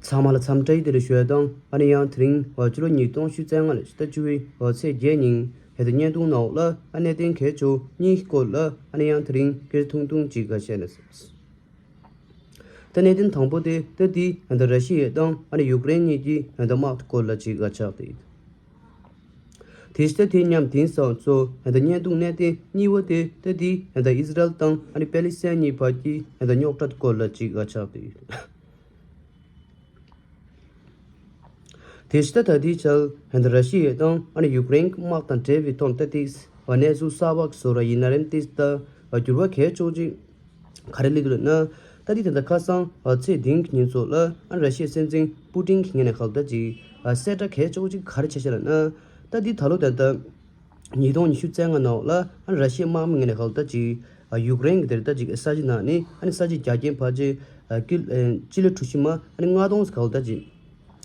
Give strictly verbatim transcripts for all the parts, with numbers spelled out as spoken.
ཚང་མ་ལ་འཚམས་འདྲི་བདེ་ལེགས་ཞུ་ཡ་དང་། ཨ་ནི་ཡང་དེ་རིང་ཕྱི་ལོ་ཉིས་སྟོང་ཉི་ཤུ་རྩ་ལྔ་ལོའི་ཕྱི་ཟླ་བཅུ་པའི་ཚེས་བརྒྱད་ཉིན་ཧན་ད་བརྙན་ཐུང་ནང་ལ་ཨ་གནད་དོན་གལ་ཆེ་བ་གཉིས་ཀྱི་སྐོར་ལ་ཨ་ནི་ཡང་དེ་རིང་སྐད་ཆ་ཐུང་ཐུང་ཅིག་བཤད་ན་བསམས། ད་གནད་དོན་དང་པོ་དེ་ད་དེ་ཧན་ད་ར་ཤི་ཡ་དང་ཨ་ནི་ཡུཀ་རེན་གཉིས་ཀྱི་ཧན་ད་དམག་གི་སྐོར་ལ་ཅིག་ཆགས་ཏེ། དེ་ཕྱི་ཟླ་དེ་མཉམ་དེང་སང་ཚོ་ཧན་ད་བརྙན་ཐུང་གནད་དོན་གཉིས་པ་དེ་ད་དེ་ཧན་ད་ཨི་ཟི་རལ་དང་ཨ་ནི་པེ་ལི་སི་ཐན་གཉིས་བར་གྱི་ཧན་ད་རྙོག་དྲ་སྐོར་ལ་ཅིག་ཆགས་ཏེ། དེ་ཕྱི་ཟླ་ད་ལྟའི་ཆར་ཧན་ད་ར་ཤི་ཡ་དང་ཨ་ནི་ཡུཀ་རེན་གྱི་དམག་དང་འབྲེལ་བའི་ཐོག་ད་དེ་གནས་ཚུལ་གསར་པ་བཟོ་ར་ཡིན་ན་རེད། དེ་ད་འགྱུར་བ་གལ་ཆེ་བོ་ཅིག་ག་རེ་སླེབས་འདུག་ལབ་ན། ད་དེ་ད་ལྟ་ཁ་སང་ཚེས་བདུན་གྱི་ཉིན་ཚོ་ལ་ཨ་ར་ཤི་ཡའི་སྲིད་འཛིན་པུ་ཏིན་གྱི་ངོས་ནས་ག་ལ་ད་ཅིག་གསལ་བསྒྲགས་གལ་ཆེ་བོ་ཅིག་ག་རེ་བྱས་ཤག་ལབ་ན། ད་དེ་ད་ལོ་ད་ལྟ་ཉིས་སྟོང་ཉི་ཤུ་རྩ་ལྔ་ནང་ལ་ཨ་ར་ཤི་ཡའི་དམག་མི་ངོས་ནས་ག་ལ་ད་ཅིག་ཡུཀ་རེན་གྱི་དེར་ད་ཅིག་ས་ཆ་ནང་ནས་ཨ་ནི་ས་ཆའི་རྒྱ་ཁྱོན་ཕལ་ཆེར་ཀི་ལོ་ཀི་ལོ་གྲུ་བཞི་མ་ཨ་ནི་ལྔ་སྟོང་ཙམ་ག་ལ་ད་ཅིག་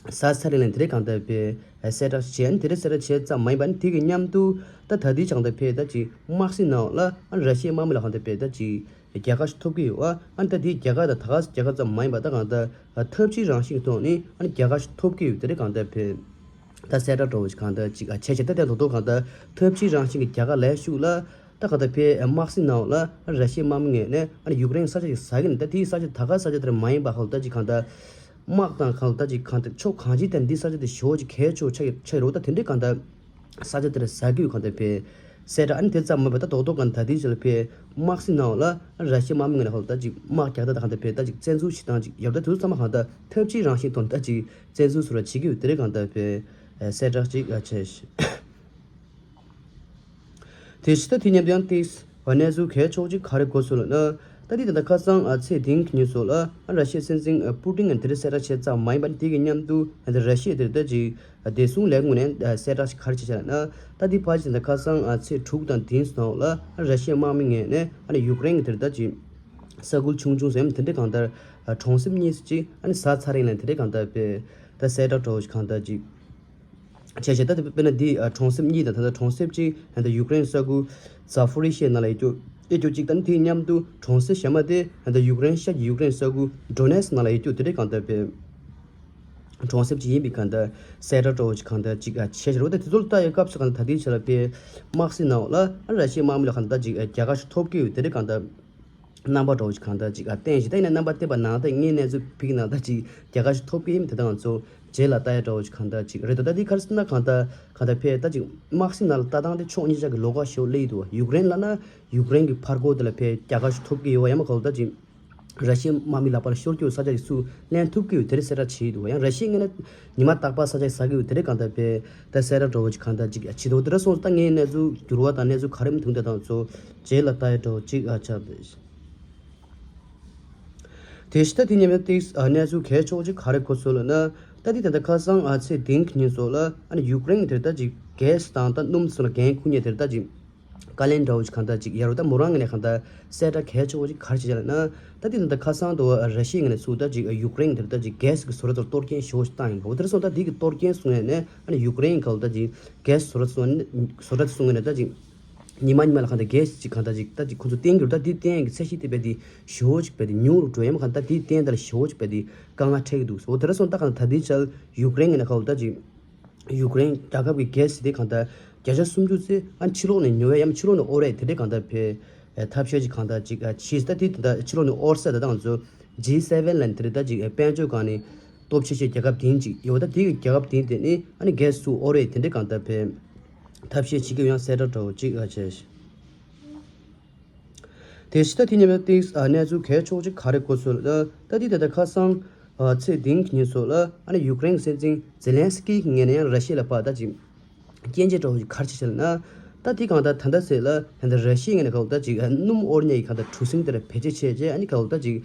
ཟ་ཚར་རེད་ལབ་དེ་རེད། གང་ལྟར་བས་གསལ་བསྒྲགས་བྱས་ནས་དེ་རེད། གསལ་བསྒྲགས་བྱས་ཙམ་མ་ཡིན་པ་ནི་དེ་གི་མཉམ་དུ་ད་ད་ལྟའི་གང་ལྟར་བས་ད་ཅིག་དམག་སྲིད་ནང་ལ་ཨ་ར་ཤི་ཡའི་དམག་མི་ལ་གང་ལྟར་བས་ད་ཅིག་རྒྱལ་ཁ་ཞིག་ཐོབ་ཀྱི་ཡོད། ཨ་ནི་ད་དེའི་རྒྱལ་ཁ་དང་ད་ག་རྒྱལ་ཁ་ཙམ་མ་ཡིན་པ་ད་གང་ལྟར་ཐབས་ཇུས་རང་བཞིན་གྱི་ཐོག་ནས་ཨ་ནི་རྒྱལ་ཁ་ཞིག་ཐོབ་ཀྱི་ཡོད། དེ་རེད། གང་ལྟར་བས་ད་གསལ་བསྒྲགས་འདྲ་བོ་ཞིག་གང་ལྟར་ཅིག་བྱས་བྱས་ད་དེ་མདོར་བསྡུས་གང་ལྟར་ཐབས་ཇུས་རང་བཞིན་གྱི་རྒྱལ་ཁ་ལས་ཤུགས་ལ། ད་ག་ད་ཕའི་དམག་སྲིད་ནང་ལ་ར་ཤི་ཡའི་དམག་མི་ངོས་ནས་ཨ་ནི་ཡུཀ་རེན་ས་ཆ་ཞིག་ཟ་གི་ནི། ད་དེའི་ས་ཆ་ད་ག་ས་ཆ་དེར་མ་ཡིན་པ་ཧོལ་ད་ཅིག་གང་ལྟར་དམག་དང་གང་ལྟར་ཅིག་གང་ལྟར་ཕྱོགས་གང་ཅིའི་ཐད་འདི་ས་ཆ་དེ་ཞེ་པོ་ཅིག་གལ་ཆེ་བོ་ཆགས་ཆགས་ཡོད་རེད། ད་དེ་འདྲའི་གང་ལྟར་ས་ཆ་དེར་ཟ་གི་ཡོད། གང་ལྟར་ཕའི་གསལ་བསྒྲགས་ཨ་ནི་དེ་ཙམ་མ་ཡིན་པ་ད་རྡོག་རྡོག་གང་ལྟར་ད་དེའི་ཆ་ལ་ཕའི་དམག་སྲིད་ནང་ལ་ཨ་ར་ཤི་ཡའི་དམག་མི་ངོས་ནས་ཧོལ་ད་ཅིག་དམག་རྒྱག་ད་ད་གང་ལྟར་ཕའི་ད་ཅིག་བཙན་འཛུལ་བྱེད་སྟངས་ཅིག་ཡོད། ད་དེ་ཚོ་ཚང་མ་གང་ལྟར་ཐབས་ཇུས་རང་བཞིན་ཐོག་ནས་ད་ཅིག་བཙན་འཛུལ་བཟོ་འདྲ་བྱེད་ཀྱི་ཡོད། དེ་རེད། གང་ལྟར་ཕའི་གསལ་བསྒྲགས་ཅིག་བྱས། དེ་ཕྱི་ཟླ་དེ་མཉམ་དུ་ཡང་ཏིས་གནས་ཚུལ་གལ་ཆེ་བོ་ཅིག་ག་རེ་གོ་སོང་ལབ་ན། ད་དེ་ད་ལྟ་ཁ་སང་ཨ་ཚེས་བདུན་གྱི་ཉིན་སོགས་ལ་ཨ་ར་ཤི་ཡའི་སྲིད་འཛིན་ཨ་པུ་ཏིན་ཨ་དེ་རིང་གསལ་བསྒྲགས་བྱས་ཙམ་མ་ཡིན་པར་དེ་གི་མཉམ་དུ་ཨ་ད་ར་ཤི་ཡ་དེར་ད་ཅིག་ཨ་བདེ་སྲུང་ལས་ཁུངས་ནས་ཨ་གསལ་བསྒྲགས་ཤིག་ག་རེ་བྱས་བྱས་ལབ་ན། ད་དེ་ཕར་ཕྱིན་ད་ཁ་སང་ཨ་ཚེས་དྲུག་དང་བདུན་སོགས་ལ་ཨ་ར་ཤི་ཡའི་དམག་མི་ངོས་ནས་ཨ་ནི་ཡུཀ་རེན་གྱི་དེར་ད་ཅིག་ས་ཁུལ་ཆུང་ཆུང་ཟེར་ཡང་དེ་འདྲའི་གང་ལྟར་ཨ་གྲོང་གསེབ་གཉིས་སུ་ཅིག་ཨ་ནི་ཟ་ཚར་ཡིན་ལབ་དེ་འདྲའི་གང་ལྟར་དཔེ་ད་གསལ་བསྒྲགས་འདྲ་བོ་ཞིག་གང་ལྟར་ཅིག་བྱས་བྱས་ད་དེ་དཔེར་ན་འདི་ཨ་གྲོང་གསེབ་གཉིས་དང་ད་ལྟ་གྲོང་གསེབ་གཅིག་ད་ལྟ་ཡུཀ་རེན་ས་ཁུལ་ཛ་ཕོ་རི་ཤི་ཡ་ནང་ལ་ཡོད་རྒྱུ་ཡོད་རྒྱུ་གཅིག་དང་དེའི་མཉམ་དུ་གྲོང་གསེབ་གཞན་མ་དེ་ད་ལྟ་ཡུཀ་རེན་ཤར་གྱི་ཡུཀ་རེན་ས་ཁུལ་ཌོ་ནེ་སི་ནང་ལ་ཡོད་རྒྱུ་དེ་འདྲའི་གང་ལྟར་དཔེ་གྲོང་གསེབ་གཅིག་ཡིན་པའི་གང་ལྟར་གསལ་བསྒྲགས་འདྲ་བོ་ཞིག་གང་ལྟར་ཅིག་ཨ་བྱས་བྱས་རོགས། ད་དེ་ཚོ་ལ་ལྟ་ཡོད་སྐབས་སུ་གང་ལྟར་ད་ལྟའི་ཆ་ལ་དཔེ་དམག་སྲིད་ནང་ལ་ཨ་ར་ཤི་ཡའི་དམག་མི་ལ་གང་ལྟར་ཅིག་ཨ་རྒྱལ་ཁ་ཞིག་ཐོབ་ཀྱི་ཡོད་དེ་འདྲའི་གང་ལྟར། རྣམ་པ་འདྲ་བོ་ཞིག་གང་ལྟར་ཅིག་ཨ་བསྟན་ཞིག་ད་ཡིན་ན་རྣམ་པ་བསྟན་པ་ནང་ལྟར་ངའི་གནས་ཚུལ་ཕིག་ནང་ལྟར་ཅིག་རྒྱལ་ཁ་ཞིག་ཐོབ་ཀྱི་ཡིན། དེ་ལྟར་ང་ཚོ་རྗེས་ལ་ལྟ་ཡ་འདྲ་བོ་ཞིག་གང་ལྟར་ཅིག་རེད་འདུག་ད་འདི་ག་རེ་ཟེར་ན་གང་ལྟར་གང་ལྟར་ཕེ་ད་ཅིག་དམག་སྲིད་ནང་ལ་ལྟ་སྟངས་དེ་ཕྱོགས་གཉིས་ཆ་གི་ལོགས་ཀ་ཞེ་པོ་སླེབས་འདུག་ཡུཀ་རེན་ལབ་ན་ཡུཀ་རེན་གྱི་ཕར་སྐོར་དེ་ལ་ཕེ་རྒྱལ་ཁ་ཞིག་ཐོབ་ཀྱི་ཡོད་པ་ཡང་མ་གང་ལྟར་ཅིག་ར་ཤི་ཡའི་དམག་མི་ལག་པ་ལ་ཤོར་རྒྱུ་ས་ཆ་ཞིག་སུ་ལེན་ཐུབ་ཀྱི་ཡོད་དེ་རེད་གསལ་བསྒྲགས་བྱས་འདུག་ཡང་ར་ཤི་ཡའི་ངོས་ནས་ཉི་མ་རྟག་པར་ས་ཆ་ཞིག་ཟ་གི་ཡོད་དེ་རེད་གང་ལྟར་ཕེ་ད་གསལ་བསྒྲགས་འདྲ་བོ་ཞིག་གང་ལྟར་ཅིག་བྱས་འདུག་དེ་འདྲ་སོང་ཙང་ད་ངའི་གནས་ཚུལ་འགྱུར་བ་དང་གནས་ཚུལ་ག་རེ་མི་ཐུང་དེ་དང་ཚོ་རྗེས་ལ་ལྟ་ཡ་འདྲ་བོ་ཅིག་ཨ་ཆགས་འདུག་དེ་ཕྱི་ཟླ་དེ་མཉམ་ཡང་ཏིག་ཨ་གནས་ཚུལ་གལ་ཆེ་བོ་ཅིག་ག་རེ་གོ་སོང་ལབ་ན། ད་དེ་ད་ལྟ་ཁ་སང་ཨ་ཚེས་བདུན་གྱི་ཉིན་སོགས་ལ་ཨ་ནི་ཡུཀ་རེན་གྱི་དེར་ད་ཅིག་གྷེ་སི་དང་ད་སྣུམ་སོགས་ལ་འགན་འཁུར་མཁན་དེར་ད་ཅིག་བཀའ་ལན་འདྲ་བོ་ཅིག་གང་ལྟར་ཅིག་ཡ་རོ་ད་མོ་རང་ངོས་ནས་གང་ལྟར་གསལ་བསྒྲགས་གལ་ཆེ་བོ་ཅིག་ག་རེ་བྱས་ལབ་ན། ད་དེ་ད་ལྟ་ཁ་སང་དུ་ཨ་ར་ཤི་ཡའི་ངོས་ནས་ཚུར་ད་ཅིག་ཡུཀ་རེན་གྱི་དེར་ད་ཅིག་གྷེ་སི་གི་བཟོ་གྲྭ་ཚོར་གཏོར་སྐྱོན་ཞེ་བོ་ཅིག་བཏང་ཡིན་པ། འོ་དེར་སོང་ད་དེ་གི་གཏོར་སྐྱོན་སོང་ཡ་ནས་ཨ་ནི་ཡུཀ་རེན་གྱི་ད་ཅིག་གྷེ་སི་བཟོ་གྲྭ་ཚོ་བཟོ་གྲྭ་ཚོ་ངོས་ནས་ད་ཅིག་ཉི་མ་ཉི་མ་ལ་གང་ལྟར་གྷེ་སི་ཅིག་གང་ལྟར་ཅིག་ད་ཅིག་ཁོ་ཚོ་བཏོན་གྱི་རེད། ད་འདི་བཏོན་གྱི་ཚད་གཞི་དེ་རྦད་དེ་ཞེ་པོ་ཅིག་རྦད་དེ་ཉུང་རུ་འགྲོ་ཡ་མ་གང་ལྟར་འདི་བཏོན་ད་ལ་ཞེ་པོ་ཅིག་རྦད་དེ་དཀའ་ངལ་འཕྲད་ཀྱི་འདུག་འོ་དེ་འདྲ་སོང་ད་གང་ལྟར་ད་འདི་ཆར་ཡུཀ་རེན་གྱི་ནང་ཁ་ལ་ད་ཅིག་ཡུཀ་རེན་རྒྱལ་ཁབ་ཀྱི་གྷེ་སི་དེ་གང་ལྟར་བརྒྱ་ཆ་སུམ་ཅུ་ཙམ་ཨ་ཕྱི་ལོགས་ནས་ཉོ་ཡ་ཡ་མ་ཕྱི་ལོགས་ནས་དབོར་ཡ་དེ་འདྲ་གང་ལྟར་ཕེ་ཐབས་ཤེས་ཅིག་གང་ལྟར་ཅིག་ཨ་ཕྱིས་ད་འདི་ད་ཕྱི་ལོགས་ནས་དབོར་ས་ད་ད་ང་ཚོ་ཇི་སེ་ཝེན་ལབ་ནས་དེ་འདྲ་ད་ཅིག་དཔལ་འབྱོར་སྒང་ནས་སྟོབས་ཆེ་ཤོས་རྒྱལ་ཁབ་དེ་ཅིག་ཡོད། ད་དེ་གི་རྒྱལ་ཁབ་དེ་དེ་ནི་ཨ་ནི་གྷེ་སི་ཚུར་དབོར་ཡ་དེ་འདྲ་གང་ལྟར་ཕེ་ཐབས་ཤེས་བྱེད་ཀྱི་ཡོད་ཡང་གསལ་བསྒྲགས་འདྲ་བོ་ཅིག་ཨ་བྱས། དེ་ཕྱི་ད་དེ་ཉིན་མའི་ཏིག་ཨ་གནས་ཚུལ་གལ་ཆེ་བོ་ཅིག་ག་རེ་གོ་སོང་ལབ་ན། ད་དེ་ད་ལྟ་ཁ་སང་ཨ་ཚེས་བདུན་གྱི་ཉིན་སོགས་ལ་ཨ་ནི་ཡུཀ་རེན་གྱི་སྲིད་འཛིན་ཛེ་ལན་སི་ཀི་གི་ངོས་ནས་ཡང་ར་ཤི་ཡ་ལ་ཕར་ད་ཅིག་སྐྱོན་བརྗོད་འདྲ་བོ་ཅིག་ག་རེ་བྱས་ཤག་ལབ་ན། ད་དེ་གང་ལྟར་ད་ལྟ་ཟེར་ལ་ད་ལྟ་ར་ཤི་ཡའི་ངོས་ནས་གང་ལྟར་ཅིག་ཨ་སྣུམ་དབོར་མཁན་གྱི་གང་ལྟར་གྲུ་གཟིངས་དེ་ལ་བེད་སྤྱོད་བྱས་རྗེས་ཨ་ནི་གང་ལྟར་ཅིག་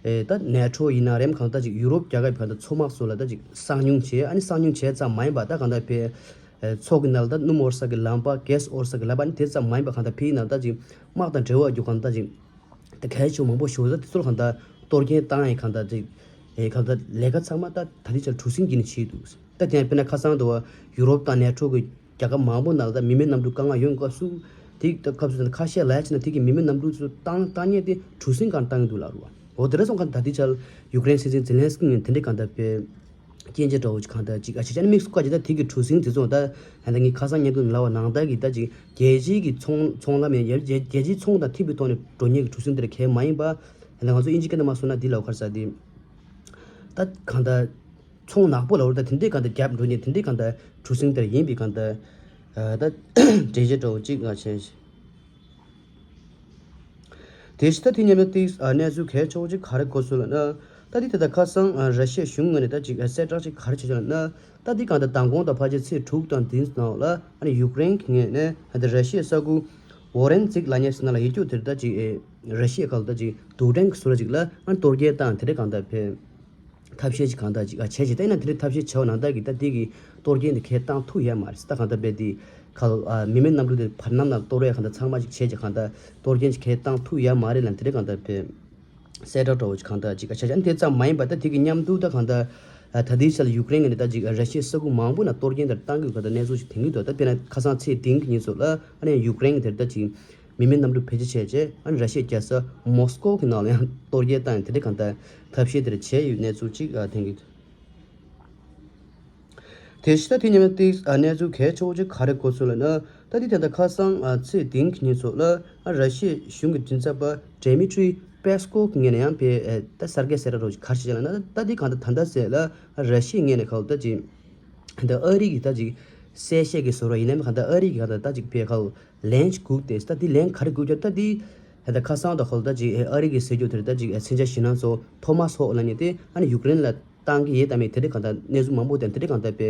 ཨེ་ད་ནེ་ཊོ་ཡིན་ན་རེད་གང་ལྟར་ཅིག་ཡུ་རོབ་རྒྱལ་ཁབ་གང་ལྟར་མཚོ་དམག་སོགས་ལ་ད་ཅིག་གསང་མྱོང་བྱས། ཨ་ནི་གསང་མྱོང་བྱས་ཙམ་མ་ཡིན་པ་ད་གང་ལྟར་ཕེ་ཨེ་མཚོ་གི་ནང་ལ་ད་སྣུམ་དབོར་ས་གི་ལམ་པ་གྷེ་སི་དབོར་ས་གི་ལམ་པ་ཨ་ནི་དེ་ཙམ་མ་ཡིན་པ་གང་ལྟར་ཕེ་ཡིན་ན་ད་ཅིག་དམག་དང་འབྲེལ་བ་རྒྱུ་གང་ལྟར་ཅིག་ད་གལ་ཆེ་བ་མང་པོ་ཞིག་ད་དེ་ཚོར་གང་ལྟར་གཏོར་སྐྱོན་བཏང་ཡས་གང་ལྟར་ཅིག་ཨེ་གང་ལྟར་ལས་ཀ་ཚང་མ་ད་ད་ལྟའི་ཆར་གྲུ་གཟིངས་ཀྱི་ནི་བྱས་འདུག་ད་དེ་ཡང་དཔེར་ན་ཁ་སང་དུ་ཡུ་རོབ་དང་ནེ་ཊོ་གི་རྒྱལ་ཁབ་མང་པོ་ནང་ལ་ད་མི་མེད་གནམ་གྲུ་དཀའ་ངལ་ཡོང་སྐབས་སུ་དེ་སྐབས་སུ་ཁ་ཤས་ལ་ཡ་བྱས་ན་དེ་གི་མི་མེད་གནམ་གྲུ་ཚོ་བཏང་བཏང་མཁན་དེ་གྲུ་གཟིངས་སྒང་བཏང་གི་འདུག་ལབ་རེད་བ། འོ་དེ་འདྲ་སོང་ཁ་ད་དེ་ཆར་ཡུཀ་རེན་སྲིད་འཛིན་ཛེ་ལན་སི་ཀི་ངོས་དེ་འདྲའི་གང་ལྟར་དཔེ་སྐྱོན་བརྗོད་འདྲ་བོ་ཅིག་གང་ལྟར་ཅིག་ཨ་ཅེ་ཅ་ནི་དམིགས་སུ་བཀར་ཅིག་ད་དེ་གི་གྲུ་གཟིངས་དེ་ཚོ་ད་ཧན་ད་ངའི་ཁ་སང་བརྙན་ཐུང་ལ་བ་ནང་ལྟར་གྱི་ད་ཅིག་རྒྱལ་སྤྱིའི་གི་ཚོང་ཚོང་ལམ་ཡང་རྒྱལ་རྒྱལ་སྤྱིའི་ཚོང་དང་མཐུན་པའི་ཐོག་ནས་འགྲོ་མཁན་གྱི་གྲུ་གཟིངས་དེ་འདྲ་གལ་མ་ཡིན་པ། ཧན་ད་ང་ཚོ་དབྱིན་ཇི་སྐད་ནང་མ་སོང་ན་འདི་ལ་བ་ཁར་ས་དེ་ད་གང་ལྟར་ཚོང་ནག་པོ་ལ་བར་ད་དེ་འདྲའི་གང་ལྟར་རྒྱབ་འགྲོ་མཁན་དེ་འདྲའི་གང་ལྟར་གྲུ་གཟིངས་དེ་འདྲ་ཡིན་པའི་གང་ལྟར་ད་འགྲེལ་བཤད་འདྲ་བོ་ཅིག་ང་བྱས། དེ་ཕྱི་ད་དེ་མཉམ་དུ་ཏིག་གནས་ཚུལ་གལ་ཆེ་བོ་ཅིག་ག་རེ་གོ་སོང་ལབ་ན། ད་དེ་དེ་ད་ཁ་སང་ར་ཤི་ཡ་གཞུང་ངོས་ནས་ད་ཅིག་གསལ་བསྒྲགས་ཅིག་ག་རེ་བྱས་ལབ་ན། ད་དེ་གང་ད་མདང་དགོང་དང་ཕལ་ཆེར་ཚེས་དྲུག་དང་བདུན་ནང་ལ་ཨ་ནི་ཡུཀ་རེན་གྱི་ངོས་ནས་ད་ར་ཤི་ཡའི་ས་ཁུལ་ཝོ་རན་ཛིག་ལབ་མཁན་ཞིག་ནང་ལ་ཡིག་རྒྱུགས་དེར་ད་ཅིག་ར་ཤི་ཡའི་ཁ་ལ་ད་ཅིག་རྡུལ་ཕྲན་གྱི་བཟོ་གྲྭ་ཅིག་ལ་ཨ་ནི་གཏོར་སྐྱོན་བཏང་དེ་འདྲ་གང་ད་ཕེ། ཐབས་ཤེས་ཅིག་གང་ལྟར་ཅིག་ཨ་བྱས་ཅིག་བལྟས་ན་དེ་འདྲའི་ཐབས་ཤེས་བྱས་པ་ནང་ལྟར་གྱི་ད་དེ་གི་གཏོར་སྐྱོན་དེ་གས་བཏང་ཐུབ་ཡ་མ་རེད། ད་གང་ལྟར་རྦད་དེ་ཁ་ལ་ཨ་མི་མེད་གནམ་གྲུ་དེ་བར་སྣང་ནང་གཏོར་ཡ་གང་ལྟར་ཚང་མ་ཅིག་བྱས་ཅིག་གང་ལྟར་གཏོར་སྐྱོན་ཅིག་གས་བཏང་ཐུབ་ཡ་མ་རེད་ལབ་དེ་འདྲའི་གང་ལྟར་བས་གསལ་བསྒྲགས་འདྲ་བོ་ཅིག་གང་ལྟར་ཅིག་ཨ་བྱས་ཅིག་ཨ་ནི་དེ་ཙམ་མ་ཡིན་པ་ད་དེ་གི་མཉམ་དུ་ད་གང་ལྟར་ཨ་ད་ལྟའི་ཆར་ལ་ཡུཀ་རེན་གྱི་ནི་ད་ཅིག་ཨ་ར་ཤི་ཡའི་ས་ཁུལ་མང་པོ་ནང་གཏོར་སྐྱོན་དེ་བཏང་གི་ཡོད་ག་ད་གནས་ཚུལ་ཅིག་ཐོན་གྱི་འདུག་ད་དཔེར་ན་ཁ་སང་ཚེས་བདུན་གྱི་ཉིན་ཚོ་ལ་ཨ་ནི་ཡུཀ་རེན་གྱི་དེར་ད་ཅིག་མི་མེད་གནམ་གྲུ་བེད་སྤྱོད་བྱས་རྗེས་ཨ་ནི་ར་ཤི་ཡའི་རྒྱལ་ས་མོ་སི་ཀོ་གི་ནང་ལ་ཡང་གཏོར་རྒྱག་བཏང་ཡང་དེ་འདྲ་གང་ལྟར་ཐབས་ཤེས་དེ་འདྲ་བྱས་ཡོད་གནས་ཚུལ་ཅིག་ཨ་ཐོན་གྱི་འདུག་དེ་ཕྱི་ད་དེ་མཉམ་དུ་ཨ་གནས་ཚུལ་གལ་ཆེ་བོ་ཅིག་ག་རེ་གོ་སོང་ལབ་ན། ད་དེ་དེ་ད་ཁ་སང་ཨ་ཚེས་བདུན་གྱི་ཉིན་ཚོ་ལ་ཨ་ར་ཤི་ཡའི་གཞུང་གི་མགྲིན་ཚབ་པ་ཌེ་མི་ཊི་རི་པེ་སི་ཀོ་གི་ངོས་ནས་ཡང་ཕེ་ཨ་ད་གསར་འགོད་གསལ་བསྒྲགས་རོགས་ཅིག་ག་རེ་བྱས་ལབ་ན། ད་དེ་གང་ལྟར་ད་ལྟ་ཟེར་ལ་ཨ་ར་ཤི་ཡའི་ངོས་ནས་ཁ་ལ་ད་ཅིག་ད་ཨ་རི་གི་ད་ཅིག་གསལ་བཤད་ཀྱི་བཟོ་འདྲ་ཡིན་ནའི་གང་ལྟར་ཨ་རི་གི་གང་ལྟར་ད་ཅིག་ཕེ་ཁ་ལན་ཅིག་སྒུག་སྟེ། ད་དེ་ལན་ག་རེ་སྒུག་རྒྱུ་ད་དེ་ད་ད་ཁ་སང་ད་ཁོ་ལ་ད་ཅིག་ཨ་རི་གི་ཟེར་རྒྱུ་དེར་ད་ཅིག་མཚོན་ཆ་ཞེད་སྣང་ཚོ་ཐོ་མཱ་སི་ཧོག་ལབ་མཁན་དེ་ཨ་ནི་ཡུཀ་རེན་ལ་བཏང་གི་ཡོད་དམ་མེད་དེ་འདྲ་གང་ལྟར་གནས་ཚུལ་མང་པོ་དང་དེ་འདྲ་གང་ལྟར་པའི་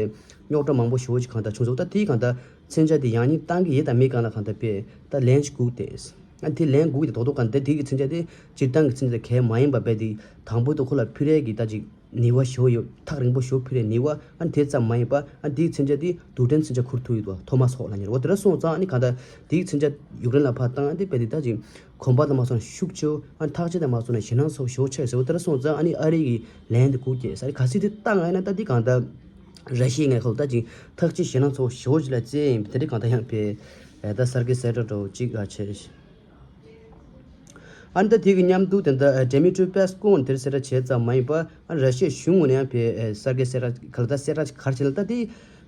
རྙོག་དྲ་མང་པོ་ཞེ་པོ་ཅིག་གང་ལྟར་བྱུང་སོང་། ད་དེའི་གང་ལྟར་མཚོན་ཆ་དེ་ཡང་སྙིང་བཏང་གི་ཡོད་དམ་མེད་གང་ལ་གང་ལྟར་པའི་ད་ལན་ཅིག་སྒུག་སྟེ། ཨ་དེ་ལན་སྒུག་དེ་རྡོག་རྡོག་གང་ལྟར་དེ་གི་མཚོན་ཆ་དེ་སྤྱིར་བཏང་གི་མཚོན་ཆ་དེ་གལ་མ་ཡིན་པ་རྦད་དེ་དང་པོ་དུ་ཁོ་ལ་ཕུལ་ཡས་ཀྱི་ད་ཅིག་ནུས་པ་ཞེ་པོ་ཡོད། ཐག་རིང་པོ་ཞེ་པོ་ཕུལ་ཡས་ནུས་པ་ཨ་དེ་ཙམ་མ་ཡིན་པ་ཨ་དེའི་མཚོན་ཆ་དེ་རྡུལ་ཕྲན་མཚོན་ཆ་ཁུར་ཐུབ་ཡོད་དོ་ཐོ་མཱ་སི་ཧོག་ལབ་མཁན་རེད། འོ་དེ་འདྲ་སོང་ཙང་ཨ་ནི་གང་ལྟར་དེའི་མཚོན་ཆ་ཡུཀ་རེན་ལ་ཕར་བཏང་ཨ་དེ་རྦད་དེ་ད་ཅིག་གོམ་པ་དང་མ་སོང་ན་ཤུགས་ཆེ་བོ་ཨ་ཐག་ཆོད་དང་མ་སོང་ན་ཞེད་སྣང་ཚ་བོ་ཞེ་པོ་ཆགས་ཟེར་བ་དེ་འདྲ་སོང་ཙང་ཨ་ནི་ཨ་རི་གི་ལན་དེ་སྒུག་སྟེ་ས་རེད། གལ་སྲིད་དེ་བཏང་ཡོད་ན་ད་དེ་གང་ལྟར་ར་ཤི་ཡའི་ངོས་ཁ་ལ་ད་ཅིག་ཐག་ཆོད་ཞེད་སྣང་ཚ་བོ་ཞེ་པོ་ཅིག་ལ་བརྩིས་ཡིན་པ་དེ་འདྲ་གང་ལྟར་ཡང་པའི་ད་གསར་འགོད་གསལ་བསྒྲགས་འདྲ་བོ་ཅིག་ཨ་བྱས། ཨ་ནི་ད་དེ་གི་མཉམ་དུ་དེ་འདྲ་ཌེ་མི་ཊི་རི་པེ་སི་ཀོ་ངོས་ནས་དེར་གསལ་བསྒྲགས་བྱས་ཙམ་མ་ཡིན་པ་ཨ་ར་ཤི་ཡའི་གཞུང་ངོས་ནས་ཡང་པའི་གསར་འགོད་གསལ་བསྒྲགས་ག་ལ་ད་གསལ་བསྒྲགས་ག་རེ་བྱས་ལ་ད་དེ་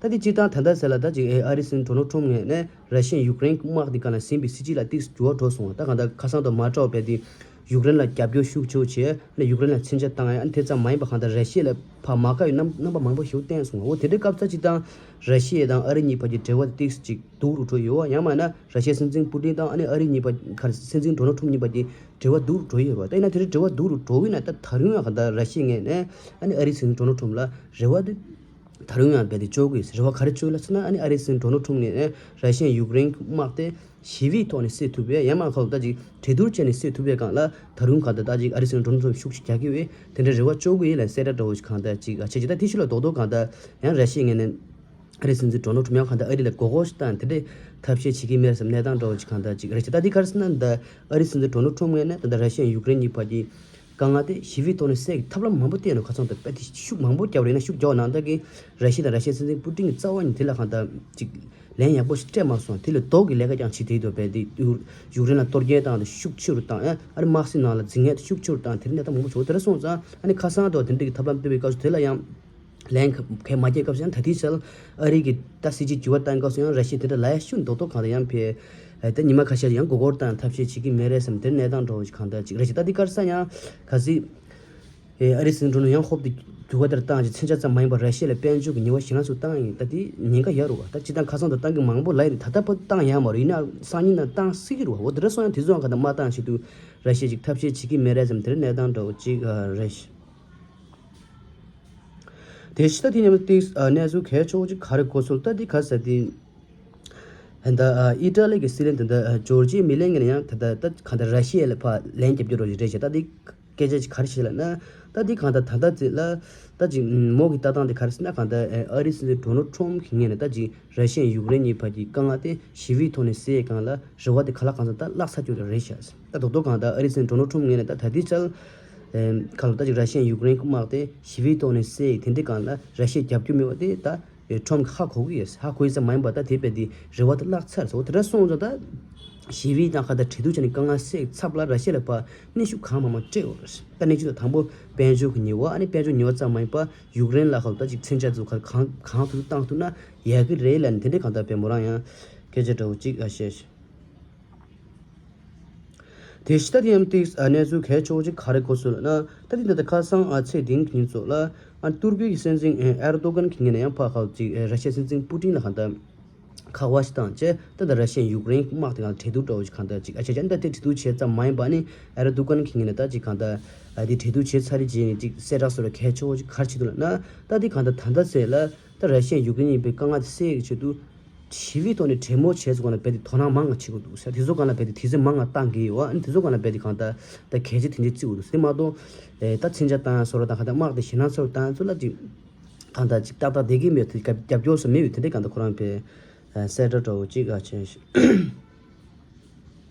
ད་དེ་སྤྱིར་བཏང་ད་ལྟ་ཟེར་ལ་ད་ཅིག་ཨ་རིའི་སྲིད་འཛིན་ཌོ་ནལ་ཊམ་ངོས་ནས་ར་ཤི་ཡ་ཡུཀ་རེན་དམག་དེ་ག་ལ་ཟིན་པའི་སྲིད་ཇུས་ལ་ཏིག་འགྱུར་བ་འགྲོ་སོང་བ། ད་གང་ལྟར་ཁ་སང་དང་མ་འདྲ་བ་རྦད་དེ་ཡུཀ་རེན་ལ་རྒྱབ་སྐྱོར་ཤུགས་ཆེ་བོ་བྱས་ཨ་ནི་ཡུཀ་རེན་ལ་མཚོན་ཆ་བཏང་ཡ་ཨ་ནི་དེ་ཙམ་མ་ཡིན་པ་གང་ལྟར་ར་ཤི་ཡ་ལ་ཕར་མ་དགའ་བའི་རྣམ་རྣམ་པ་མང་པོ་ཞིག་བསྟན་སོང་བ། འོ་དེ་འདྲའི་སྐབས་ཚ་གཅིག་དང་ར་ཤི་ཡ་དང་ཨ་རི་གཉིས་བར་གྱི་འབྲེལ་བ་དེ་ཏིག་ཅིག་སྡུག་རུ་འགྲོ་ཡོད་པ། ཡང་མིན་ན་ར་ཤི་ཡའི་སྲིད་འཛིན་པུ་ཏིན་དང་ཨ་ནི་ཨ་རི་གཉིས་བར་ག་རེ་སྲིད་འཛིན་ཌོ་ནལ་ཊམ་གཉིས་བར་གྱི་འབྲེལ་བ་སྡུག་རུ་འགྲོ་ཡི་ཡོད་རེད་བ། ད་ཡིན་ན་དེ་འདྲའི་འབྲེལ་བ་སྡུག་རུ་འགྲོ་གི་ཡོད་ན་ད་ད་རུང་ཡང་ག་ད་ར་ཤི་ཡའི་ངོས་ནས་ཨ་ནི་ཨ་རིའི་སྲིད་འཛིན་ཌོ་ནལ་ཊམ་ལ་རེ་བ་དེ་ད་རུང་ཡང་རྦད་དེ་བཅོལ་གི་ཡོད། རེ་བ་ག་རེ་བཅོལ་ལབ་ཟེར་ན་ཨ་ནི་ཨ་རིའི་སྲིད་འཛིན་ཌོ་ནལ་ཊམ་ངོས་ནས་ར་ཤི་ཡའི་ཡུཀ་རེན་དམག་དེ་ཞི་བའི་ཐོག་ནས་སེལ་ཐུབ་པའི་ཡང་མིན་ན་ཁོ་ད་ཅིག་གྲོས་བསྡུར་བྱས་ནས་སེལ་ཐུབ་པའི་སྒང་ལ་ད་རུང་ག་ད་ད་ཅིག་ཨ་རིའི་སྲིད་འཛིན་ཌོ་ནལ་ཊམ་ཤུགས་ཆེ་རྒྱག་གི་ཡོད། དེ་འདྲའི་རེ་བ་བཅོལ་གི་ཡོད་ལབ་གསལ་བསྒྲགས་འདྲ་བོ་ཞིག་གང་ལྟར་ཅིག་ཨ་བྱས་ཅིག་ད་དེ་ཕྱི་ལ་རྡོག་རྡོག་གང་ལྟར་ཡང་ར་ཤི་ཡའི་ངོས་ནས་ཨ་རིའི་སྲིད་འཛིན་ཌོ་ནལ་ཊམ་ཡང་གང་ལྟར་ཨ་རི་ལ་མགོ་སྐོར་ཞིག་བཏང་དེ་འདྲའི་ཐབས་ཤེས་བྱེད་ཀྱི་མེད་བསམ་གནས་སྟངས་འདྲ་བོ་ཞིག་གང་ལྟར་ཅིག་རེད་ཅེ། ད་འདི་ག་རེ་ཟེར་ན་འདི་ཨ་རིའི་སྲིད་འཛིན་ཌོ་ནལ་ཊམ་ངོས་ནས་ད་ལྟ་ར་ཤི་ཡ་ཡུཀ་རེན་གཉིས་བར་གྱི་དཀའ་ངལ་དེ་ཞི་བའི་ཐོག་ནས་སེལ་གྱི་ཐབས་ལམ་མང་པོ་བསྟན་ནས་ཁ་སང་དུ་དཔེ་དེ་ཤུགས་མང་པོ་བརྒྱབ་རེད་ན་ཤུགས་བརྒྱབ་ནང་ལྟར་གྱི་ར་ཤི་ཡ་དང་ར་ཤི་ཡའི་སྲིད་འཛིན་པུ་ཏིན་གྱི་རྩ་བ་ཉིད་དེ་ལ་གང་ལྟར་ཅིག་ལན་ཡག་པོ་ཞིག་སྤྲད་མ་སོང་། དེ་ལས་ལྡོག་གི་ལས་ཀ་ཀྱང་བྱེད་བསྡད་ཡོད་པས་དེ་ཡུཀ་རེན་ལ་གཏོར་སྐྱོན་བཏང་དེ་ཤུགས་ཆེ་རུ་བཏང་ཨ་ཨ་རི་དམག་སྲིད་ནང་ལ་འཛིང་ངན་དེ་ཤུགས་ཆེ་རུ་བཏང་དེ་རིང་གནས་སྟངས་མང་པོ་བྱུང་། དེ་འདྲ་སོང་ཙང་ཨ་ནི་ཁ་སང་དུ་དེ་འདྲ་གི་ཐབས་ལམ་བཏོན་པའི་སྐབས་སུ་དེ་ལ་ཡང་ལན་ག་གས་མ་སྐྱེས་སྐབས་སུ་ཡང་ད་ལྟའི་ཆར་ཨ་རི་གི་ད་སྲིད་ཇུས་འགྱུར་བ་བཏང་སྐབས་སུ་ཡང་ར་ཤི་ཡ་དེ་འདྲ་ལ་ཡ་ཤུགས་རྡོག་རྡོག་གང་ལ་ཡང་ཕེ་ད་ཉི་མ་ཁ་ཤས་ཡང་མགོ་སྐོར་བཏང་ཐབས་ཤེས་བྱེད་ཀྱི་མེད་རེད་བསམ་དེར་གནས་སྟངས་འདྲ་བོ་ཞིག་གང་ལྟར་ཅིག་རེད་ཅེ། ད་འདི་ག་རེ་ཟེར་ཡང་གལ་སྲིད་ཨེ་ཨ་རིའི་སྲིད་འཛིན་ཌོ་ནལ་ཡང་ཧོབ་ཏེ་རྒྱུ་བ་དེར་བཏང་ཅིག་མཚོན་ཆ་ཙམ་མ་ཡིན་པར་ར་ཤི་ཡ་ལ་དཔལ་འབྱོར་གྱི་ཉེས་པ་ཞེད་སྣང་སོགས་བཏང་ཡིན། ད་དེ་ཉེན་ཁ་ཡོད་རེད་བ། ད་སྤྱིར་བཏང་ཁ་སང་དུ་བཏང་གི་མང་པོ་ལ་ཡིན་ད་ལྟ་བར་བཏང་ཡག་མ་རེད། ཡིན་ན་སང་ཉིན་ནང་བཏང་སྲིད་ཀྱི་རེད་བ། འོ་དེ་འདྲ་སོང་ཡང་དེ་ཚོའང་ག་ད་མ་བཏང་ཆེད་དུ་ར་ཤི་ཡ་ཅིག་ཐབས་ཤེས་བྱེད་ཀྱི་མེད་རེད་བསམ་དེར་གནས་སྟངས་འདྲ་བོ་ཅིག་རེད། དེ་ཕྱི་ད་དེ་མཉམ་དུ་ཏིག་གནས་ཚུལ་གལ་ཆེ་བོ་ཅིག་ག་རེ་གོ་སོང་ད་དེ་ག་ཟེར་དེ། ད་ཨི་ཊ་ལི་གི་སྲིད་བློན་དེ་འདྲ་ཇོར་ཇི་མེ་ལོ་ངོས་ནས་ཡང་ད་ད་ད་གང་ལྟར་ར་ཤི་ཡ་ལ་ཕར་ལན་རྒྱབ་རྒྱུ་རོགས་ཞིག་རེད་ཞེས་ད་དེ་སྐད་ཆ་ཅིག་ག་རེ་བཤད་ལབ་ན། ད་དེ་གང་ལྟར་ད་ལྟ་ཚེ་ལ་ད་ཅིག་མོ་གི་ལྟ་སྟངས་དེ་ག་རེ་ཟེར་ན་གང་ལྟར་ཨ་རིའི་སྲིད་འཛིན་ཌོ་ནལ་ཊམ་གི་ངོས་ནས་ད་ཅིག་ར་ཤི་ཡ་ཡུཀ་རེན་གཉིས་བར་གྱི་དཀའ་ངལ་དེ་ཞི་བའི་ཐོག་ནས་སེལ་སྒང་ལ་རེ་བ་དེ་ག་ལ་གང་འཚམ་ད་བརླག་ཚར་རྒྱུ་རེད་ཤག་ད་རྡོག་རྡོག་གང་ལྟར་ཨ་རིའི་སྲིད་འཛིན་ཌོ་ནལ་ཊམ་ངོས་ནས་ད་ད་ལྟའི་ཆར་གང་ལ་ད་ཅིག་ར་ཤི་ཡ་ཡུཀ་རེན་དམག་དེ་ཞི་བའི་ཐོག་ནས་སེལ་དེ་འདྲའི་སྒང་ལ་ར་ཤི་ཡ་རྒྱབ་སྐྱོར་མེད་པ་དེ་ད་ཊམ་གི་ཧ་གོ་གི་ཡོད། ཧ་གོ་ཡི་ཙམ་མ་ཡིན་པ་ད་དེ་བས་དེ་རེ་བ་དེ་བརླག་ཚར་སོང་། དེ་འདྲ་སོང་ཙང་ད་ ཞི་བའི་དང་ཁ་ད་གྲོས་བསྡུར་བྱས་ནས་དཀའ་ངལ་སེལ་ཚབ་ལ་ར་ཤི་ཡ་ལ་ཕར་གནོན་ཤུགས་གང་མང་མང་སྤྲད་ཡོད་རེད། ད་གནད་གཅིག་ཏུ་དང་པོ་དཔལ་འབྱོར་གྱི་ཉེས་པ། ཨ་ནི་དཔལ་འབྱོར་ཉེས་པ་ཙམ་མ་ཡིན་པར་ཡུཀ་རེན་ལ་ཁ་ད་ཅིག་མཚོན་ཆ་ཚོ་གང་གང་ཐུབ་ཐུབ་བཏང་ཐུབ་ན་ཡག་གི་རེད་ལབ་ནས་དེ་འདྲའི་གང་ལྟར་པའི་མོ་རང་ཡང་སྐད་ཆ་འདྲ་བོ་ཅིག་ཨ་བཤད། དེ་ཕྱི་ད་དེ་ཡང་ཏིག་གནས་ཚུལ་གལ་ཆེ་བོ་ཅིག་ག་རེ་གོ་སོང་ལབ་ན། ད་དེ་ད་ལྟ་ཁ་སང་ཨ་ཚེས་བདུན་གྱི་ཉིན་ཚོ་ལ་ཨ་ཏུར་ཀི་གི་སྲིད་འཛིན་ཨེ་ཨེར་དོ་གན་གྱི་ངོས་ནས་ཡང་ཕར་ཁ་ཅིག་ཨེ་ར་ཤི་ཡའི་སྲིད་འཛིན་པུ་ཏིན་ལ་གང་ལྟར་ཁ་པར་ཞིག་བཏང་བྱས། ད་ལྟ་ར་ཤི་ཡས་ཡུཀ་རེན་དམག་དེ་གང་གྲོས་བསྡུར་འདྲ་བོ་ཅིག་གང་ལྟར་ཅིག་ཨ་ཆ་ཆ་ད་དེ་གྲོས་བསྡུར་བྱས་ཙམ་མ་ཡིན་པ་ནི་ཨེར་དོ་གན་གྱི་ངོས་ནས་ད་ཅིག་གང་ལྟར་ཨ་དེ་གྲོས་བསྡུར་བྱས་ཚར་རེད་བྱས་ནས་ཅིག་གསལ་བསྒྲགས་སོགས་ལ་གལ་ཆེ་བོ་ཅིག་ག་རེ་བྱེད་འདུག་ལབ་ན། ད་དེ་གང་ལྟར་ད་ལྟ་ཚེ་ལ་ད་ར་ཤི་ཡ་ཡུཀ་རེན་གཉིས་པའི་དཀའ་ངལ་དེ་སེལ་གྱི་ཆེད་དུ་ཞི་བའི་ཐོག་ནས་གྲོས་མོལ་བྱས་ཚུལ་སྒང་ལ་རྦད་དེ་དོ་སྣང་མང་ང་བྱེད་དགོས་འདུག་ཟེར། དེ་ཚོ་སྒང་ལ་རྦད་དེ་དུས་ཚོད་མང་ང་བཏང་གི་ཡོད། ཨ་ནི་དེ་ཚོ་སྒང་ལ་རྦད་དེ་གང་ལྟར་ད་གལ་ཆེ་དེ་འདྲ་བརྩི་དགོས་འདུག་ཟེར། དེ་མ་གཏོགས་ཨེ་ད་མཚོན་ཆ་བཏང་ཡ་སོགས་ལ་དང་གང་ལྟར་དམག་དེ་ཞེད་སྣང་ཚ་བོ་བཏང་ཡ་ཚོ་ལ་ཅིག་གང་ལྟར་ཅིག་ཏག་ཏག་བསྡད་ཀྱི་མེད། དེ་རྒྱབ་རྒྱབ་སྐྱོར་སུ་མེད་པའི་དེ་འདྲའི་གང་ལྟར་ཁོ་རང་པའི་ཨེ་གསལ་བསྒྲགས་འདྲ་བོ་ཅིག་ཨ་བྱས་ཤིང་།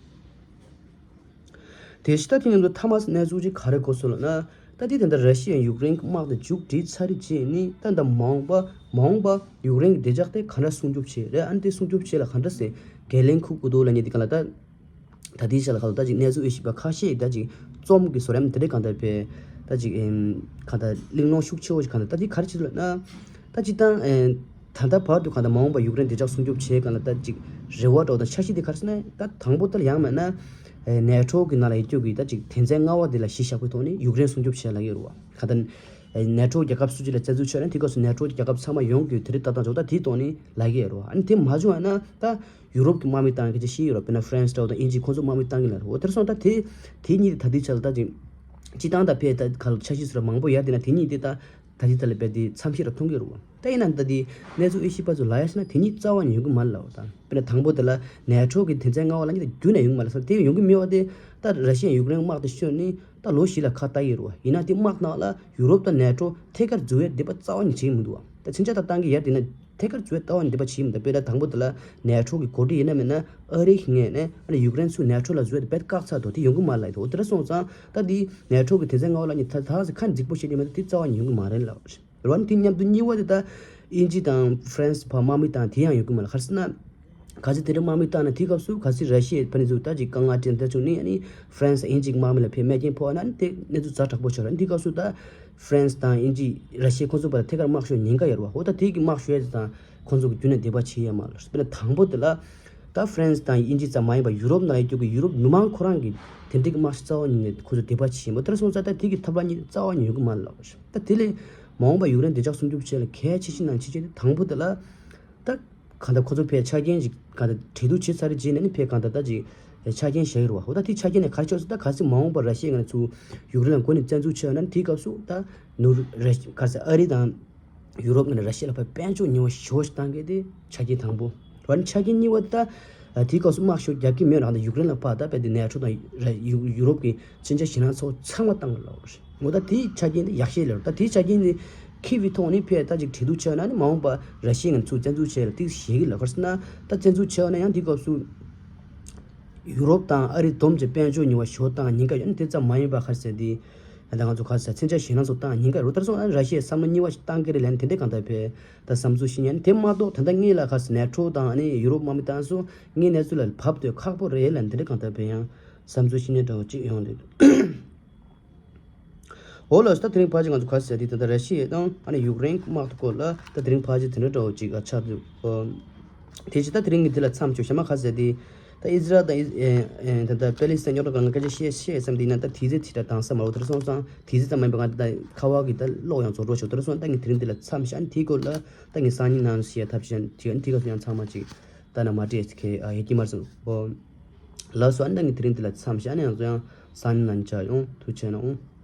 དེ་ཕྱི་ད་དེ་ཡིན་དུས་ཐ་མ་གནས་ཚུལ་ཅིག་ག་རེ་གོ་སོང་ལབ་ན། ད་དེ་ད་ལྟ་ར་ཤི་ཡ་ཡུཀ་རེན་གྱི་དམག་དེ་མཇུག་སྒྲིལ་ཚར་རེད་བྱས་ནས། ད་ད་མ་འོངས་པ་མ་འོངས་པ་ཡུཀ་རེན་གྱི་བདེ་འཇགས་དེ་ག་འདྲ་སྲུང་སྐྱོབ་བྱེད་རེད། ཨ་ནི་དེ་སྲུང་སྐྱོབ་བྱེད་ལ་ག་འདྲ་སེ་འགན་ལེན་འཁུར་དགོས་འདུག་ལབ་མཁན་དེ་གང་ལ་ད་ད་དེའི་ཆ་ལ་ག་ལ་ད་ཅིག་གནས་ཚུལ་དབྱེ་ཞིབ་པ་ཁ་ཤས་ད་ཅིག་རྩོམ་གྱི་བཟོ་རིམ་དེ་འདྲ་གང་ལྟར་པའི་ད་ཅིག་ཨེམ་གང་ལྟར་གླེང་སློང་ཤུགས་ཆེ་བོ་ཞིག་གང་ལྟར་ད་དེ་ག་རེ་བྱེད་འདུག་ལབ་ན། ད་སྤྱིར་བཏང་ཨེ་ད་ལྟ་བར་དུ་གང་ལྟར་མ་འོངས་པ་ཡུཀ་རེན་བདེ་འཇགས་སྲུང་སྐྱོབ་བྱེད་གང་ལ་ད་ཅིག་རེ་བ་འདྲ་བོ་དང་འཆར་གཞི་དེ་ག་རེ་ཟེར་ན། ད་དང་པོ་དེ་ལ་ཡང་མིན་ན་ཨེ་ནེ་ཊོ་གི་ནང་ལ་ཡོད་རྒྱུ་གི་ད་ཅིག་དོན་ཚན་ལྔ་པ་དེ་ལ་གཞི་བཞག་པའི་ཐོག་ནས་ཡུཀ་རེན་སྲུང་སྐྱོབ་བྱེད་ལབ་ཀྱི་ཡོད་རེད་བ། གང་ལྟར་ཨེ་ནེ་ཊོ་རྒྱལ་ཁབ་སུ་གཅིག་ལ་བཙན་འཛུལ་བྱས་ན་དེ་སྐབས་སུ་ནེ་ཊོ་རྒྱལ་ཁབ་ཚང་མ་ཡོང་རྒྱུའི་དེ་རིགས་ལྟ་སྟངས་འཇོག་ད་དེའི་ཐོག་ནས་ལབ་ཀྱི་ཡོད་རེད་བ། ཨ་ནི་དེ་མ་བྱུང་བ་ན་ད་ཡུ་རོབ་ཀྱི་དམག་མི་བཏང་གི་ཅིག་ཤེས་ཡོད་རེད། དཔེར་ན་ཧྥ་རན་སི་འདྲ་བོ་དང་དབྱིན་ཇི་ཁོང་ཚོ་དམག་མི་བཏང་གི་ལབ་རེད་བ། དེར་སོང་ད་དེ་དེ་གཉིས་དེ་ད་ལྟའི་ཆ་ལ་ད་ཅིག་སྤྱིར་བཏང་ད་ཕེ་ད་ག་ལ་འཆར་གཞི་ཟེར་བ་མང་པོ་ཡར་དེ་ན་དེ་གཉིས་དེ་ད་ད་ལྟའི་ད་ལ་རྦད་དེ་མཚམས་བཞག་ར་མཐོང་གི་རེད་བ། ད་ཡིན་ན་ད་དེ་གནས་ཚུལ་དབྱེ་ཞིབ་པ་ཚོ་ལབ་ཡ་ཟེར་ན་དེ་གཉིས་རྩ་བ་ནས་ཡོང་གི་མ་རེད་ལབ་བ། ད་དཔེར་ན་དང་པོ་དེ་ལ་ནེ་ཊོ་གི་དོན་ཚན་ལྔ་པ་ལབ་མཁན་དེ་རྒྱུན་ནས་ཡོང་གི་མ་རེད་ཟེར། དེ་ཡོང་གི་མེད་པ་དེ་ད་ར་ཤི་ཡ་ཡུཀ་རེན་དམག་དེ་ཤོར་ནས་ད་ལོ་བཞི་ལ་ཁ་བཏགས་ཡོད་རེད་བ། ཡིན་ན་དེ་དམག་ནང་ལ་ཡུ་རོབ་དང་ནེ་ཊོ་ཐད་ཀར་འཛུལ་བའི་འདོད་པ་རྩ་བ་ནས་བྱེད་ཀྱི་མི་འདུག་བ། ད་མཚོན་ཆ་ད་བཏང་གི་ཡར་དེ་ན་ཐད་ཀར་འཛུལ་བའི་ལྟ་བ་ནས་འདོད་པ་བྱེད་ཀྱི་མི་འདུག་དཔེར་ན་དང་པོ་དེ་ལ་ནེ་ཊོ་གི་འགོ་ཁྲིད་ཡིན་ན་མིན་ན་ཨ་རི་གི་ངོས་ནས་ཨ་ནི་ཡུཀ་རེན་ཚུར་ནེ་ཊོ་ལ་འཛུལ་བའི་དེ་རྦད་བཀག་ཚར་འདུག་དེ་ཡོང་གི་མ་རེད་ལབ་ཡོད་རེད་བ། དེ་འདྲ་སོང་ཙང་ད་དེ་ནེ་ཊོ་གི་དོན་ཚན་ལྔ་པ་ལབ་མཁན་དེ་ད་ད་ཟེར་ཁ་འཛིག་པོ་བྱེད་ཀྱི་མི་འདུག་དེ་རྩ་བ་ནས་ཡོང་གི་མ་རེད་ལབ་པ་རེད། རེད་བ། ཨ་ནི་དེ་མཉམ་དུ་གཉིས་པ་དེ་ད་དབྱིན་ཇི་དང་ཧྥ་རན་སི་ཕར་དམག་མི་བཏང་དེ་ཡང་ཡོང་གི་མ་རེད། ག་རེ་ཟེར་ན། གལ་སྲིད་དེ་འདྲ་དམག་མི་བཏང་ན་དེའི་སྐབས་སུ་གལ་སྲིད་ར་ཤི་ཡས་ཕ་ནི་ཚུར་ད་ཅིག་དཀའ་ངལ་འཕྲད་འདྲ་བྱུང་ནས་ཨ་ནི་ཧྥ་རན་སི་དབྱིན་ཇིའི་དམག་མི་ལ་ཕར་རྨས་སྐྱོན་ཕོག་ན་ཨ་ནི་དེ་གནས་ཚུལ་ཛ་དྲག་པོ་ཆགས་རེད། དེའི་སྐབས་སུ་ད་ཧྥ་རན་སི་དང་དབྱིན་ཇི་ར་ཤི་ཡ་ཁོང་ཚོ་བར་ཐད་ཀར་དམག་ཤོར་ཉེན་ཁ་ཡོད་རེད་བ། འོ་ད་དེ་གི་དམག་ཤོར་ཡས་དེ་དང་ཁོང་ཚོ་གི་རྒྱུན་ནས་འདོད་པ་བྱེད་ཡས་མ་རེད། དཔེར་ན་དང་པོ་དེ་ལ་ད་ཧྥ་རན་སི་དང་དབྱིན་ཇི་ཙམ་མ་ཡིན་པར་ཡུ་རོབ་ནང་ཡོད་རྒྱུ་གི་ཡུ་རོབ་མི་མང་ཁོ་རང་གི་དེ་འདྲའི་གི་དམག་ཤོར་རྩ་བ་ཉིད་ནས་ཁོང་ཚོ་འདོད་པ་བྱེད་ཡས་མ་རེད། དེ་འདྲ་སོང་ཙང་ད་དེ་གི་ཐབས་ལམ་གཉིས་རྩ་བ་ནས་ཡོང་གི་མ་རེད་ལབ་པ་རེད། ད་དེ་ལས་མ་འོངས་པ་ཡུཀ་རེན་བདེ་འཇགས་སྲུང་སྐྱོབ་བྱེད་ལ་གལ་ཆེ་ཤོས་ནང་ཆེ་ཤོས་དེ་དང་པོ་དེ་ལ། ད་གང་ལྟར་ཁོ་ཚོ་ཕར་ཆ་རྐྱེན་ཞིག་གང་ལྟར་གྲོས་བསྡུར་བྱེད་ཚར་རེད་བྱས་ནས་ནི་ཕར་གང་ལྟར་ད་ཅིག་ཆ་རྐྱེན་བཞག་ཡོད་རེད་བ། འོ་ད་དེ་ཆ་རྐྱེན་ནི་ག་རེ་ཆགས་སོང་། ད་གལ་སྲིད་མ་འོངས་པར་ར་ཤི་ཡ་ངོས་ནས་ཚུར་ཡུཀ་རེན་ལ་འགོ་ནས་བཙན་འཛུལ་བྱས་ཡོད་ན་ནི་དེའི་སྐབས་སུ་ད་ནུ་ར་ག་རེ་ཟེར་ཨ་རི་དང་ཡུ་རོབ་ངོས་ནས་ར་ཤི་ཡ་ལ་ཕར་དཔལ་འབྱོར་ཉེས་པ་ཞེ་པོ་ཞིག་བཏང་གི་དེ་ཆ་རྐྱེན་དང་པོ་རེད་བ། ནི་ཆ་རྐྱེན་གཉིས་པ་ད་དེའི་སྐབས་སུ་དམག་ཤོར་རྒྱག་གི་མེད་རང་ད་ཡུཀ་རེན་ལ་ཕར་ད་རྦད་དེ་ནེ་ཊོ་དང་ར་ཡུ་ཡུ་རོབ་ཀྱི་མཚོན་ཆ་ཞེད་སྣང་ཚ་བོ་ཚང་མ་བཏང་བ་ལབ་པ་རེད། འོ་ད་དེའི་ཆ་རྐྱེན་དེ་ཡག་ཤོས་ལབ་རེད། ད་དེའི་ཆ་རྐྱེན་དེ་འཁྱེར་བའི་ཐོག་ནས་ཕར་ད་ཅིག་གྲོས་བསྡུར་བྱས་ན་ནི་མ་འོངས་པ་ར་ཤི་ཡ་ངོས་ནས་ཚུར་བཙན་འཛུལ་བྱས་ལ་ཏིག་ཞེད་ཀྱི་ལབ། ག་རེ་ཟེར་ན་ད་བཙན་འཛུལ་བྱས་ན་ཡང་དེའི་སྐབས་སུ་ཡུ་རོབ་དང་ཨ་རི་བསྡོམས་ཀྱི་དཔལ་འབྱོར་ཉེས་པ་ཞེ་པོ་བཏང་ཉེན་ཁ་ཡོད་ན་དེ་ཙམ་མ་ཡིན་པ་ག་རེ་ཟེར་དེ་ད་ང་ཚོ་ག་རེ་ཟེར་མཚོན་ཆ་ཞེད་སྣང་ཚ་བོ་བཏང་ཉེན་ཁ་ཡོད་རེད། ད་ག་རེ་ཟེར་ན་ར་ཤི་ཡས་བསམ་བློ་གཉིས་པ་ཞིག་བཏང་གི་རེད་ལབ་ནས་དེ་འདྲའི་གང་ལྟར་ཕར་ད་བསམ་ཚུལ་བཤད་མཁན་དེ་མ་གཏོགས་ད་ལྟ་སྔོན་ལ་ག་རེ་ཟེར་ནེ་ཊོ་དང་ཨ་ནི་ཡུ་རོབ་དམག་མི་བཏང་སོང་ངའི་གནས་ཚུལ་ལ་བབས་དུས་ཁག་པོ་རེད་ལབ་ནས་དེ་འདྲའི་གང་ལྟར་ཕར་ཡང་བསམ་ཚུལ་བཤད་མཁན་འདྲ་བོ་གཅིག་ཡོང་འདུག་འོ་ལགས་སོ། ད་དེ་རིང་ཕལ་ཆེར་ང་ཚོ་ག་རེ་ཟེར་དེ་ད་ལྟ་ར་ཤི་ཡ་དང་ཨ་ནི་ཡུཀ་རེན་དམག་དེ་སྐོར་ལ་ད་དེ་རིང་ཕལ་ཆེར་དེ་འདྲ་འདྲ་བོ་ཅིག་ཆགས་འདུག་དེ་བཞིན་ད་དེ་རིང་གི་འདི་ལ་མཚམས་ཞུ། གཞན་མ་ག་རེ་ཟེར་དེ་ད་ཨི་ཟི་རལ་དང་ཨི་ཨེ་ཨེ་ད་ལྟ་པེ་ལི་སི་ཐན་རྙོག་དྲ་སྒང་ལ་སྐད་ཆ་བཤད་བཤད་བསམ་དེ་ཡིན་ན་ད་དུས་ཚོད་དེ་འདྲ་འདང་ས་མ་རེད། དེ་འདྲ་སོང་ཙང་དུས་ཚོད་ཙམ་མ་ཡིན་པ་ང་ད་ཁ་པར་གི་ད་གློག་ཡང་རྫོགས་འགྲོ་ཆོག་དེ་འདྲ་སོང་ཙང་ད་ངས་དེ་རིང་འདི་ལ་མཚམས་བཞག་ཨ་ནི་དེའི་སྐོར་ལ་ད་ངས་སང་ཉིན་ནང་བཤད་ཐབས་ཤེས་བྱས། ཨ་ནི་དེའི་སྐབས་སུ་ཡང་ཚང་མ་ཅིག་ད་ན་མ་བྲེལ་ཁེ་ཨ་ཡེ་ཀྱི་མར་སོང་འོ་ལགས་སོ། ཨ་ནི་ད་ངས་དེ་རིང་འདི་ལ་མཚམས་བཞག་ཨ་ནི་ང་ཚོ་ཡང་སང་ཉིན་ནང་མཇལ་ཡོང་། ཐུགས་རྗེ་གནང་།